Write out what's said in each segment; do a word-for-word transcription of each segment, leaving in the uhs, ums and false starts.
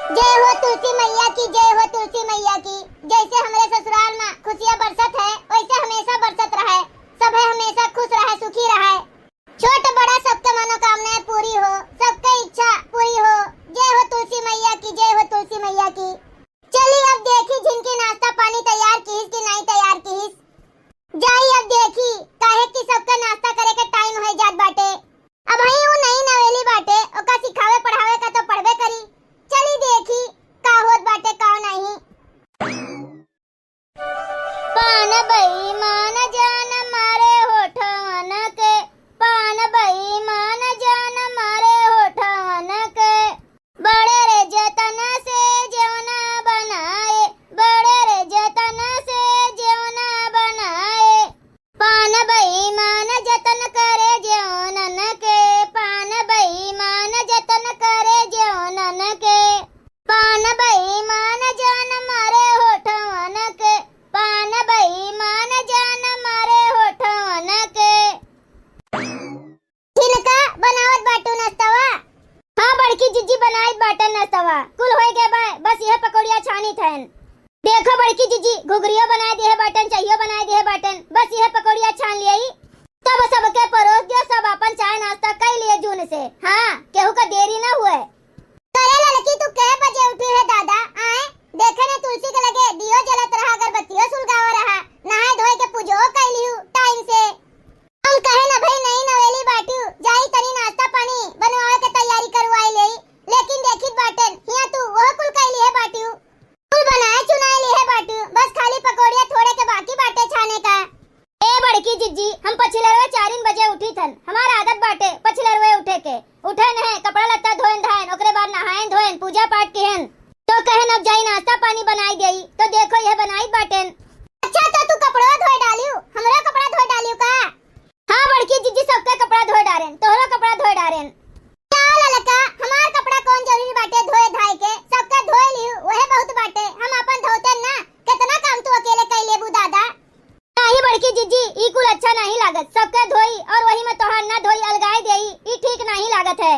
जय हो तुलसी मैया की, जय हो तुलसी मैया की। जैसे हमरे ससुराल मा खुशियाँ बरसत है, वैसे हमेशा बरसत रहे। सभे हमेशा खुश रहे, सुखी रहे। छोट बड़ा सबके मनोकामनाएं पूरी हो, सबके इच्छा पूरी हो। जय हो तुलसी मैया की, जय हो तुलसी मैया की। चली अब देखी झिनकी नाश्ता पानी तैयार किहिस कि नाहीं तैयार किहिस। जाई अब देखी, काहे कि सबके नाश्ता करे के टाइम होइ जात बाटे। अबहीं ऊ नई नवेली बाटे, ओका सिखावे पढ़ावे का तो पड़बे करी। चली देखी का होत बाटे का नाहीं। पान बेईमान जान मारे होठवन के, पान बेईमान जान मारे होठवन के। बड़े रे जतन से जेवना बनाए, बड़े रे जतन से जेवना बनाए। पान बेईमान जतन करे जेवनन के, पान बेईमान जतन करे जेवनन के। पान बेईमान जान मारे होठवन के, पान बेईमान जान मारे होठवन के। झिनका बनावत बाटू नस्तवा? हाँ बड़की जिज्जी, बनाइत बाटन नस्तवा, कुल होइ गए बा, बस इहे पकौड़िया छानित हन। देखो बड़की जिज्जी, घुघरियो बनाए दिहे बाटन, चाहियो बनाए दिहे बाटन, बस इहे पकौड़िया छान लियई, तब सबके परोस दियो, सब आपन चाय नाश्ता कइ लिए जून से। हाँ, केहू का देरी न हुए। करे ललकी, तू कै बजे उठी है दादा? आए, देखे न तुलसी के लगे दियो जलत रहा, अगरबत्तियो सुलगावा रहा, नहाए धोए के पूजो कइ लिहू टाइम से। हम कहे न भई नई नवेली बाटू, जाई तनी नाश्ता पानी बनवावे के तैयारी करवाई लेई, लेकिन देखित बाटन हिया तू वह कुल कइ लिहे बाटू, कुल बनाए चुनाए लिहे बाटू, बस खाली पकौड़िया थोड़े के बाकी बाटे छाने का। ए बड़की जिज्जी, हम पछिलरवे चारिन बजे उठित हन, हमार आदत बाटे पछिलरवे उठे के। उठेन है, कपड़ा लत्ता धोएन धाएन, ओकरे बाद नहाएन धोएन, पूजा पाठ किहेन, तो कहेन अब जाई नाश्ता पानी बनाई देई, तो देखो यह बनाइत बाटेन। अच्छा, तो तू कपड़वा धोए डालियो, हमरो कपड़ा धोए डालियो का? हाँ बड़की जिज्जी, सबके कपड़ा धोए डारेन, तोहरो कपड़ा धोए डारेन। का ललका, हमार कपड़ा कौन जरूरी बाटे धोए धाए के, सबके धोए लिहू, वहे बहुत बाटे, हम आपन धोते ना, कितना काम तू अकेले कइ लेबू दादा। नाहीं बड़की जिज्जी, ई कुल अच्छा नाहीं लागत, सबके धोई और वही में तोहार ना धोई, अलगाए देई, ई ठीक नाहीं लागत है।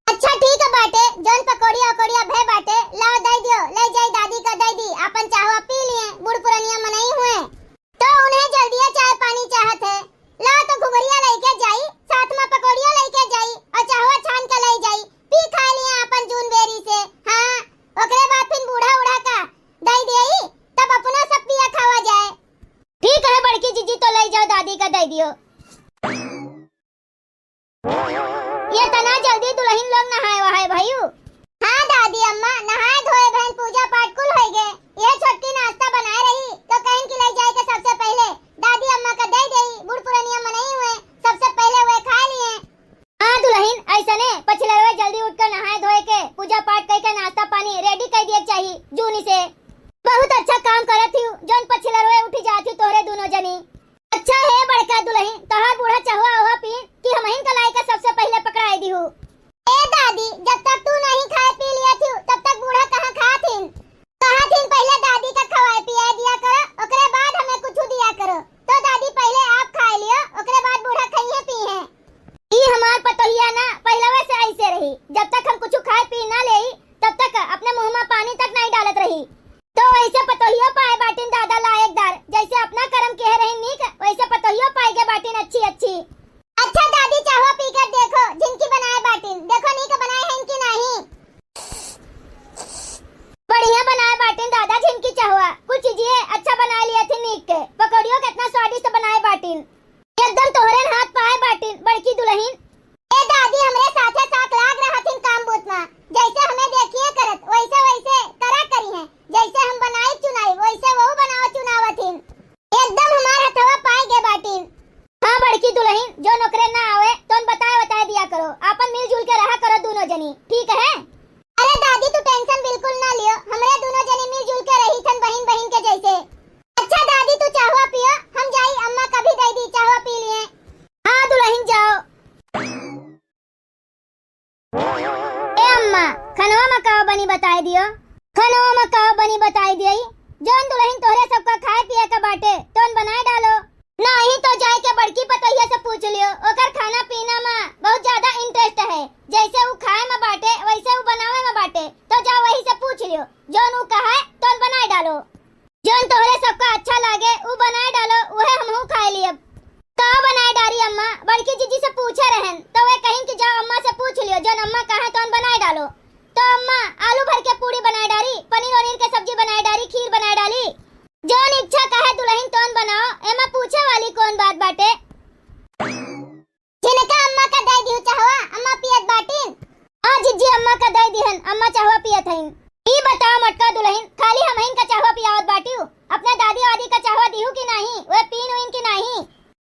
अच्छा ठीक बाटे, जौन पकौड़िया उकौड़िया भय बाटे, लाओ दइ दियो, लइ जाई दादी का दइ दी, आपन चाहवा पी लिए, बूढ़ पुरनिया मनई हुए, तो उन्हें जल्दिया चाय पानी चाहत है। लाओ तो घुघरिया लइके जाई, साथ में पकौड़िया लइके जाई और चाहवा छान के लइ जाई, पी खा लिए आपन जून बेरी से। हाँ, ओकरे बाद फिर बूढ़ा उढ़ा का दइ देई, तब अपना सब पिया खावा जाए। ठीक है बड़की जिज्जी, तो लइ जाओ दादी का दइ दियो। ये तना जल्दी दुलहिन लोग नहाए वहाए भइयू? हाँ दादी अम्मा, नहाए धोए भएन, पूजा पाठ कुल होइ गए। यह छोटकी नाश्ता बनाए रही तो कहिन कि लइ जाए के सबसे पहिले दादी अम्मा का दइ देई, बूढ़ पुरनिया मनई हुए, सबसे पहिले वह खाए लिए। हाँ दुलहिन, अइसने पछिलरवे जल्दी उठ के नहाए धोए के, पूजा पाठ कइ के नाश्ता पानी ready कइ दिए के चाही जूनी से। बहुत अच्छा काम करत हिउ, जौन पछिलरवे उठ जात हिउ तोहरे दुनो जनी। अच्छा हे बड़का दुलहिन, तोहार बूढ़ा चहुआ ओहा पी कि हमहिन का लाइके सबसे पहिले पकड़ाए दिहू। ए दादी, जब तक तू नहीं खाए पी लिया थिउ, तब तक बूढ़ा कहाँ खात हिन? कहा थिन पहिले दादी का खवाए पियाए दिया करो, ओकरे बाद हमें कुछ दिया करो। तो दादी पहिले आप खाए लियो, ओकरे बाद बूढ़ा खइहे पीहे। ई हमार पतोहिया ना पहिलवे से अइसे रही, जब तक हम कुछ खाए पी ना लेई, तब तक अपने मुँह में पानी तक नहीं डालत रही। तो वइसे पतोहियो पाए बाटिन दादा लायकदार, जइसे अपना करम किहे रही नीक, वइसे पतोहियो पाए के बाटिन अच्छी अच्छी। अच्छा दादी, चाहो पी कर देखो, झिनकी बनाए बाटिन, देखो नीक बनाए हैं कि नहीं। बढ़िया बनाए बाटिन दादा झिनकी चहुआ, कुछ चीजिए अच्छा बनाए लिया थी नीक के, पकौड़ियों कितना स्वादिष्ट बनाए बाटिन। एकदम तोहरे हाथ पाए बाटिन बड़की दुलहिन। ए दादी, हमरे साथे साथ लाग रहथिन काम बूत मा, जइसे हमें देखिए करत, वइसे वइसे करा करिहें, जइसे हम बनाई चुनाई, वइसे वो बनाव चुनावथिन। एकदम हमार हथवा पाए गे बाटिन। हाँ बड़की दुलहिन, जौन ओकरे ना आवे, तौन बताए बताए दिया करो, आपन मिलजुल के रहा करो दुनो जनी, ठीक है? अरे दादी, तू tension बिल्कुल ना लियो, हमरे दुनो जनी मिलजुल के रही थन बहिन बहिन के जइसे। अच्छा दादी, तू चाहवा पियो, हम जाई अम्मा का भी दइ दी, चाहवा पी लिए। हाँ दुलहिन जाओ। ए अम्मा, खनवा मा का बनी बताए दियो। खनवा मा का बनी बताए दियई। जौन दुलहिन तोहरे सबका खाए पिए का बाटे, तौन बनाए डालो। नाहीं तो जाए के बड़की पतोहिया से पूछ लियो, ओकर खाना पीना मा बहुत ज्यादा interest है। जइसे उ खाए मा बाटे, वइसे उ बनावे मा बाटे, तो जाओ वही से पूछ जौन उ कहे तौन बनाए डालो। जौन तोहरे सबका अच्छा लागे उ बनाए डालो, उहे हमहू खाए लियब। का बनाए डारी अम्मा? बड़की जिज्जी से पूछे रहन तो वे कहिन कि जाओ अम्मा से पूछ लियो, जौन अम्मा कहे तौन बनाए डालो। तो अम्मा आलू भर के पूड़ी बनाए डारी, पनीर वनीर के सब्जी बनाए डारी, खीर बनाए डाली। जौन इच्छा कहे दुलहिन तौन बनाओ, एमा पूछे वाली कौन बात बाटे? जिनका अम्मा का दे दिहु चहवा, अम्मा पियत बाटिन। हाँ जिज्जी, अम्मा का दे दिहन, अम्मा चहवा पियत हईन। ई बताओ मोटका दुलहिन, खाली हमहिन का चहवा पियावत बाटिउ? अपने दादी वादी का चहवा दिहु कि नाहीं? वे पीन उइन कि नाहीं?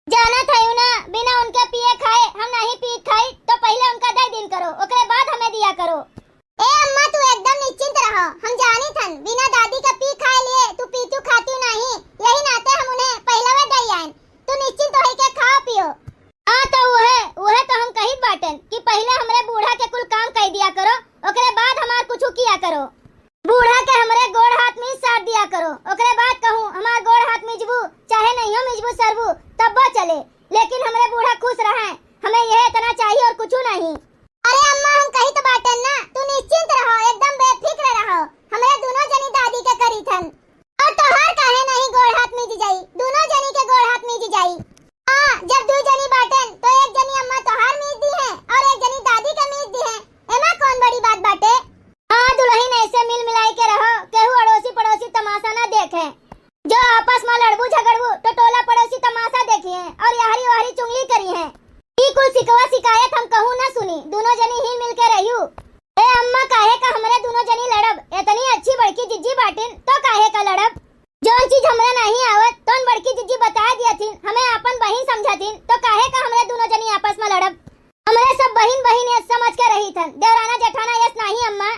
जानत हईउ ना, बिना उनके पिए खाए हम नाहीं पीत खाई, तो पहिले उनका दे दिन करो, ओकरे बाद हमें दिया करो। ए अम्मा, तू एकदम निश्चिंत रहो, हम जानित हन, बिना दादी का पी खाए लिए तू पीतू खातिउ नाहीं, यही नाते हम उन्हें पहिलवे दे आएन। तू निश्चिंत होई के खाओ पियो। हाँ, तो उहे, उहे तो हम कहित बाटेन कि पहिले हमरे बूढ़ा के कुल काम कई दिया करो, ओकरे बाद हमार कुछु किया करो। बूढ़ा के हमरे गोड़ हाथ में साथ दिया करो, ओकरे बाद कहूँ हमार गोड़ हाथ मिजबू, चाहे नहियो मिजबू सरबू, तब्बो चले, लेकिन हमरे बूढ़ा खुश रहे, हमें यह इतना चाहिए और कुछु नहीं। अरे अम्मा, हम कहित बाटेन ना, तू निश्चिंत रहो, एकदम बेफिक्र रहो, हमरे दुनो जनी दादी के करीत हन। और तोहार काहे नहीं गोड़ हाथ मिज जाई? दुनो जनी के गोड़ हाथ मिज जाई। हाँ, जब दुई जनी बाटेन, तो एक जनी अम्मा तोहार मीज दिहें और एक जनी दादी के मीज दिहें। एमा कौन बड़ी बात बाटे? हाँ दुलहिन, ऐसे मिल मिलाई के रहो, केहू अड़ोसी पड़ोसी तमाशा ना देखे। जो आपस में लड़बू झगड़बू, तो टोला पड़ोसी तमाशा देखिहें और यहरी वहरी चुगली करिहें। ई कुल शिकवा शिकायत हम कहूँ ना सुनी, दुनो जनी हिल मिल के रहियू। ए अम्मा, काहे का हमरे दुनो जनी लड़ब? इतनी अच्छी बड़की जिज्जी बाटिन, तो काहे का लड़ब? जौन चीज हमरे नहीं आवत, तौन बड़की जिज्जी बता दियथिन, हमें आपन बहिन समझथिन, तो काहे का हमरे दुनो जनी आपस में लड़ब? हमरे सब बहिन बहिन यस समझ के रहीथन, देवराना जेठाना यस नहीं अम्मा।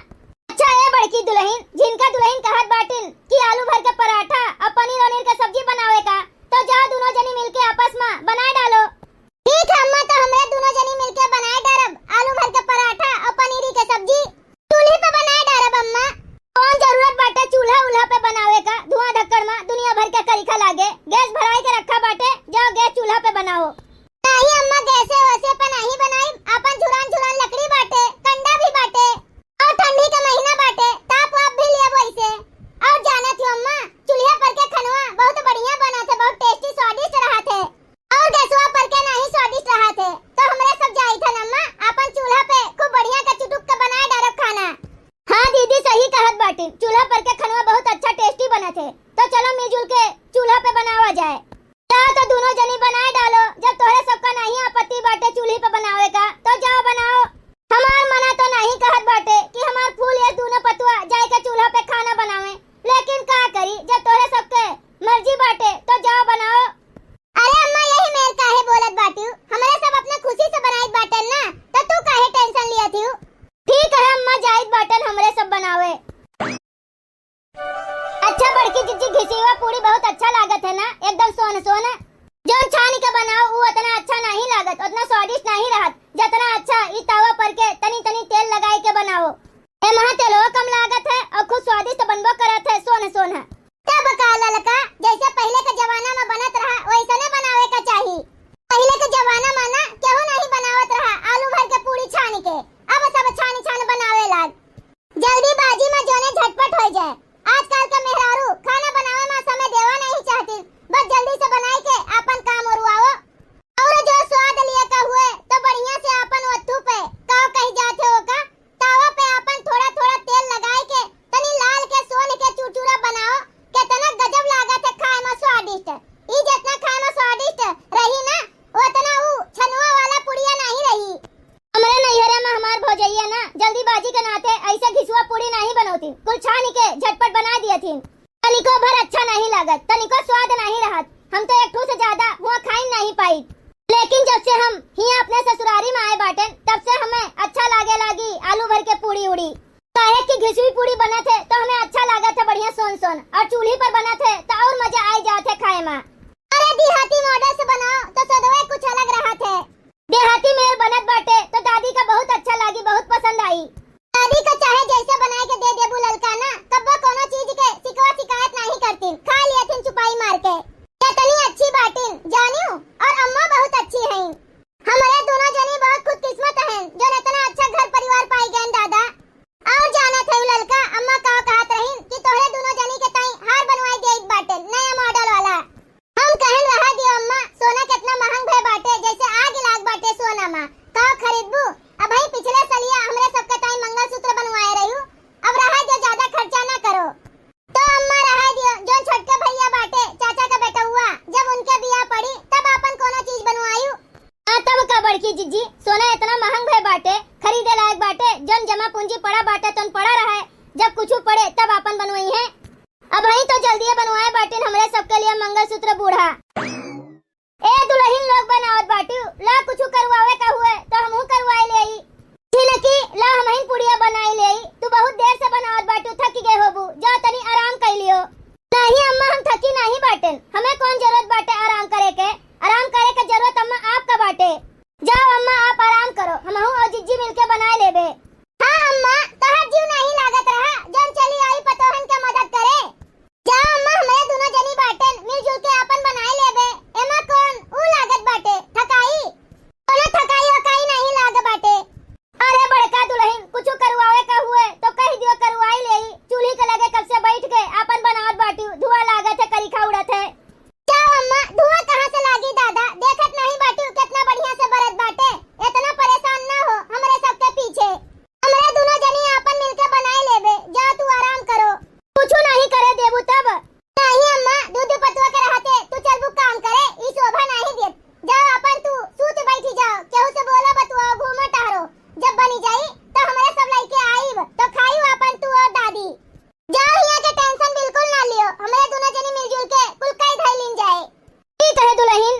अच्छा ए बड़की दुलहिन, जिनका दुलहिन कहत बाटिन कि आलू भर के पराठा और पनीर वनीर के सब्जी बनावे का, तो जाओ दुनो जनी मिलके आपस में बनाए डालो। ठीक है अम्मा, तो हमरे दुनो जनी मिलके बनाए डारब आलू भर के पराठा और पनीरी के सब्जी। चूल्ही पे बनाए डारब अम्मा। कौन जरूरत बाटे चूल्हा उल्हा पे बनावे का? धुआं धक्कड़ में दुनिया भर के करिखा लागे। गैस भराई के रखा बाटे, जाओ गैस चूल्हा पे बनाओ। नहीं अम्मा, गैसे वैसे पे नहीं बनाई, अपन झुरान झुरान लकड़ी बाटे, कंडा भी बाटे। और ठंडी के महीना बाटे, ताप वाप भी लियब वैसे। और जानत हो अम्मा, चूल्हा पर के खनवा बहुत बढ़िया बनत है, बहुत टेस्टी स्वादिष्ट रहत है। और गैसवा पर के नहीं स्वादिष्ट रहत है, तो हमरे सब जाइत हन अम्मा, अपन चूल्हा पे खूब बढ़िया के चुटुक के बनाए डारब खाना। हाँ दीदी, सही कहत बाटिन, चूल्हा पर के खनवा बहुत अच्छा टेस्टी बनत है, तो चलो मिलजुल के चूल्हा पे बनावा जाए। जा तो दुनो जनी बनाए डालो, जब तोहरे सबका नहीं आपत्ति बाटे चूल्ही पे बनावे का, तो जाओ बनाओ। हमार मना तो नहीं कहत बाटे कि हमार फूल यस दुनो पतुआ जाए के चूल्हा पे खाना बनावे, लेकिन का करी, जब तोहरे सबके मर्जी बाटे तो जाओ बनाओ। अरे अम्मा, यही मेर काहे बोलत बाटिउ? हमरे सब अपने खुशी से बनाइत बाटेन ना, तो तू काहे टेंशन लियत हिउ? ठीक है अम्मा, जाइत बाटेन हमरे सब बनावे। अच्छा बड़की जिज्जी, घिसिवा पूड़ी बहुत अच्छा लागत है ना, एकदम सोन सोन। जौन छान के बनाओ उ उतना अच्छा नहीं लागत, उतना स्वादिष्ट नहीं रहत, जितना अच्छा ई तवा पर के तनी तनी तेल लगाई के बनाओ। एमहा तेलवा कम लागत है और खूब स्वादिष्ट बनबो करत है, सोन सोन। तब का ललका, जैसे पहिले के जमाना में बनत रहा वैसने बनावे का चाही। पहिले के जमाना में ना केहू नहीं बनावत रहा आलू भर के पूड़ी छान के, अब सब छान छान बनावे लाग। जल्दीबाजी में जोने झटपट हो जाए। आजकल के मेहरारू खाना बनावे में समय देवा नहीं चाहती, बस जल्दी से बनाई के आपन काम ओरुआओ। और जो स्वाद लिए का हुए तो बढ़िया से आपन ओथू पे का कही जात है ओका, तावा पे आपन थोड़ा थोड़ा तेल लगाए के तनी लाल के सोन के चुरचुरा बनाओ, कितना गजब लागत है खाए में स्वादिष्ट। ई जितना खाए में स्वादिष्ट रही ना, उतना ऊ छनुआ वाला पुड़िया नहीं रही। हमरे नैहरे में हमार भौजैया ना जल्दीबाजी के नाते ऐसे घिसुआ पूड़ी नहीं बनौती, कुल छानी के झटपट बना दिया थी। तनिको भर अच्छा नहीं लागत, तनिको स्वाद नहीं रहत। हम तो एक ठू से ज्यादा हुआ खाइन नहीं पाई, लेकिन जब से हम हिया अपने ससुरारी में आए बाटेन, तब से हमें अच्छा लागे लागी आलू भर के पूड़ी उड़ी। काहे कि घिसुई पूड़ी बनत है तो हमें अच्छा लागत है, बढ़िया सोन सोन, और चूल्ही पर बनत है तो और मजा आई जात है खाए में। अरे देहाती मॉडल से बनाओ तो सदवे कुछ अलग रहत है। देहाती मेर बनत बाटे तो दादी का बहुत अच्छा लागी, बहुत पसंद आई। दादी का चाहे जैसे बनाए के दे देबू ललका ना, कब्बो कोनो चीज के शिकवा शिकायत नहीं करतीन, खा लियथिन चुपाई मार के। इतनी अच्छी बाटिन जानियो, और अम्मा बहुत अच्छी हैं। हमारे दोनों जनी बहुत खुशकिस्मत हैं जो इतना अच्छा घर परिवार पाई गए दादा। और जानत है ललका, अम्मा का कहत रही? बाटे तोन पड़ा रहे, जब कुछु पड़े तब आपन बनवइहें। अबहीं तो जल्दिए बनवाए बाटिन हमरे सबके लिए मंगलसूत्र बूढ़ा। ए दुलहिन लोग बनावत बाटिउ, ला कुछु करवावे का हुए तो हमहू करवाए लेई। झिनकी, ला हमहिन पुड़िया बनाई लेई। तू बहुत देर से बनावत बाटिउ, थक गए होबू, जा तनी आराम कइ लियो। नहीं अम्मा, हम थकी नहीं बाटेन, हमें कौन जरूरत बाटे आराम करे के? आराम करे के जरूरत अम्मा आपका बाटे। जाओ अम्मा, आप आराम करो, हमहू और जिज्जी मिलके बनाए लेबे। हाँ अम्मा, तोहार जीव नहीं लागत रहा, जौन चली आई पतोहन के मदद करे। जाओ अम्मा, हमरे दुनो जनी बाटेन, मिलजुल के आपन बनाए लेबे। एमा कौन ऊ लागत बाटे, थकाई? कोनो थकाई वकाई नहीं लाग बाटे। अरे बड़का दुलहिन, कुछु करवावे का हुए तो कहि दियो, करवाई लेई। चूल्ही के लगे कब से बैठ के आपन बनावत बाटिउ, धुआं लागत है, करिखा उड़त है। जाओ अम्मा, धुआं कहाँ से लागी दादा, देखत नहीं बाटिउ केतना बढ़िया से बरत बाटे। एतना परेशान ना हो हमरे सबके पीछे। हमरे दुनो जनी आपन मिलके बनाए लेबे, जा तू आराम करो। कुछु नहीं करे देबू तब? नहीं अम्मा, दू दू पतुआ के रहते तू चलबू काम करे, ई शोभा नहीं देत। जा आपन तू सूत बैठी जाओ, केहू से बोला बतुआ घूमो टहरो। जब बनी जाई तो हमरे सब लइके आईब तो खाई आपन तू और दादी। जा हिया के tension बिल्कुल ना लियो, हमरे दुनो जनी मिलजुल के कुल कई धई लीन जाए। ठीक है दुलहिन।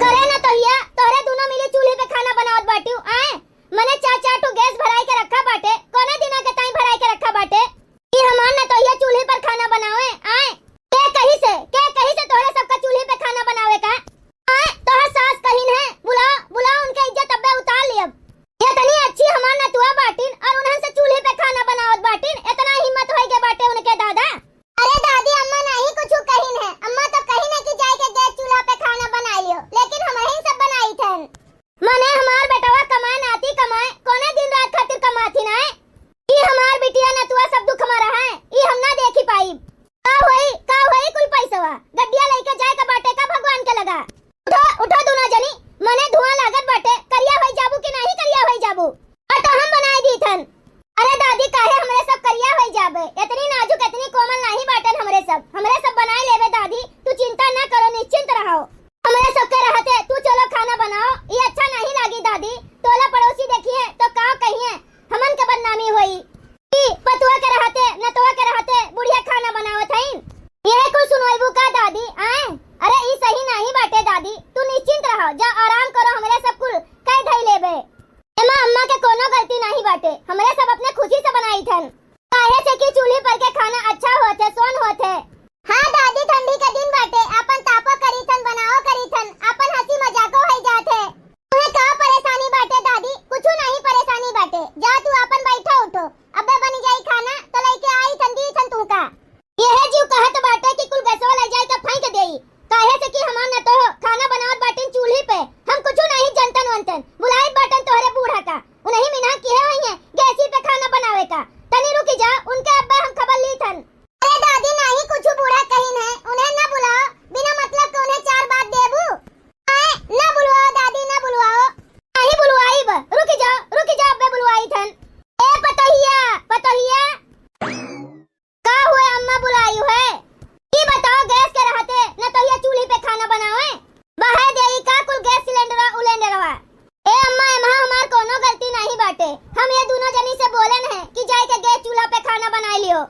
करे नतोहिया, तोहरे दुनो मिली चूल्ही पे खाना बनावत बाटिउ, आए? मने चार चार ठो गैस भराई के रखा बाटे, कौने दिना के ताई भराई के रखा बाटे? ई हमार नतोहिया चूल्ही पर खाना बनावे, आए? के कही से, के कही से तोहरे सबका चूल्ही पे खाना बनावे का? आए? तोहर सास कहिन है, बुलाओ, बुलाओ उनके इज्जत अब्बे उतार लियब। इतनी अच्छी हमार नतुआ बाटिन और उन्हन से चूल्ही पे खाना बनावत बाटिन, इतना हिम्मत होई गए बाटे उनके दादा। अरे दादी, अम्मा नहीं कुछु कहिन है। अम्मा तो कहिन है कि जाए के गैस चूल्हा पे खाना बनाई लियो, लेकिन हमरहिन सब बनाई थन। मने हमार बेटवा कमाए नाती कमाए, कोने दिन रात खातिर कमाथिन आए? ई हमार बिटिया नतुआ सब दुख मा रहा है, ई हम ना देखी पाई। का होई, का होई कुल पैसवा? गड्डिया लइके जाए का बाटे का भगवान के लगा? उठो, उठो दुनो जनी, मने धुआं लागत बाटे, करिया होई जाबू कि नहीं करिया होई जाबू? और तो हम बनाए दी थन। अरे दादी, काहे हमरे सब करिया होई जाबे? इतनी नाजुक, इतनी कोमल नहीं बाटन हमरे सब। हमरे सब बनाए लेबे दादी, तू चिंता ना करो, निश्चिंत रहो। हमरे सब के रहते तू चलो खाना बनाओ, ये अच्छा नहीं लागी दादी। टोला पड़ोसी देखिए तो का कहिए, हमन के बदनामी होई। ई पतुआ के रहते, नतुआ के रहते बुढ़िया खाना बनावत हईन। यह कुल सुनवाइबू का दादी? आए? अरे ई सही नहीं बाटे दादी, तू निश्चिंत रहो, जा आराम करो, हमरे सब कुल कई धई लेबे। एमा अम्मा के कोनो गलती नाहीं बाटे, हमरे सब अपने खुशी से बनाई थन। काहे से कि चूल्ही पर के खाना अच्छा होत है, सोन होत है। हाँ दादी, ठंडी के दिन बाटे, आपन तापो करी थन, बनाओ करी थन, आपन हंसी मजाको होई जात है। तुम्हें का परेशानी बाटे दादी? कुछु नाहीं परेशानी बाटे, जा तू आपन बैठो उठो, अब्बे बनी जाई खाना तो लइके आई थन, दी थन तुमका। यह जीव कहत बाटे कि कुल गैसवा ले जाए के फेंक देई, काहे से कि हमार न तो खाना बनावत बाटिन चूल्ही पे, हम कुछु नहीं जनतन वंतन। बुलाइत बाटन तोहरे बूढ़ा का, उन्हीं मिनहा किहे होइहें गैसी पे खाना बनावे का। तनी रुकी जा, उनके अब्बे हम खबर ली थन। अरे दादी, नहीं कुछु बूढ़ा कहिन है, उन्हें न बुलाओ, बिना मतलब के उन्हें चार बात देबू। आए, न बुलवाओ दादी, न बुलवाओ। नहीं बुलवाइब, रुकी जा, रुकी जा, अब्बे बुलवाई थन। ए पतोहिया, पतोहिया। का हुए अम्मा बुलाई है? ई बताओ गैस के रहते न तो ये चूल्ही पे खाना बनावे। बहाय देई का कुल गैस सिलेंडरवा उलेंडरवा। ए अम्मा, एमा हमार कोनो गलती नहीं बाटे। हम ये दुनो जनी से बोलेन है कि जाए के गैस चूल्हा पे खाना बनाई लियो,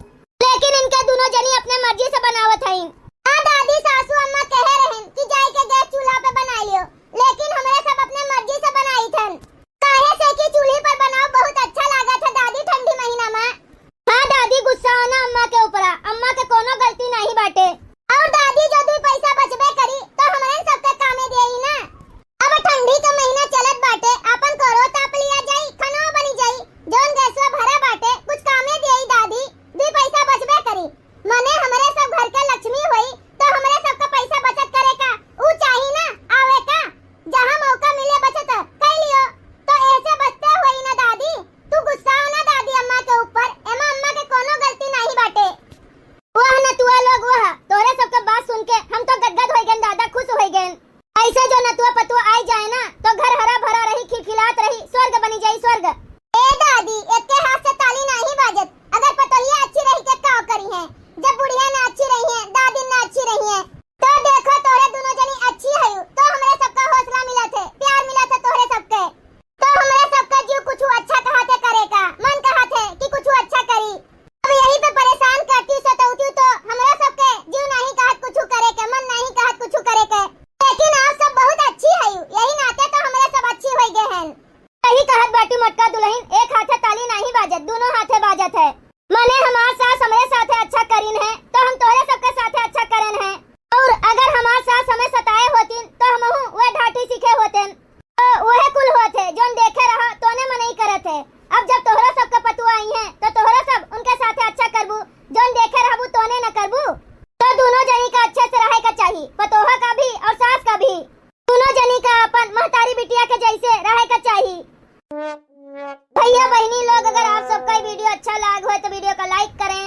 लेकिन इनके दुनो जनी अपने मर्जी से बनावत हईन। हाँ दादी, सासू अम्मा कहे रहन कि जाए के गैस चूल्हा पे बनाई लियो, लेकिन हमरे सब अपने मर्जी से बनाई थन। काहे से कि चूल्ही पर बनाओ बहुत अच्छा लागत है दादी, ठंडी महीना मा। हाँ दादी, गुस्सा हो ना अम्मा के ऊपरा, अम्मा के कोनो गलती कहिन एक हाथे ताली नाहीं बाजत, दुनो हाथे बाजत है। मने हमार सास हमरे साथे अच्छा करिन है, तो हम तोहरे सबके साथे अच्छा करेन है। और अगर हमार सास हमें सताए होतिन, तो हमहू वह ढाठी सीखे होतेन। तो वह कुल होत है, जोन देखे रहा, तोने मनई करत है। अब जब तोहरा सबके पतुआ आई है, तो तोहरा सब उनके साथे अच्छा करबू, जोन देखे रहबू, तोने न करबू। तो दुनो जनी का अच्छे से रहे का चाही, पतोहा का भी और सास का भी। दुनो जनी का अपन महतारी बिटिया के जैसे रहे का चाही। भैया बहिनी लोग, अगर आप सबका ई video अच्छा लाग होय तो video का like करें,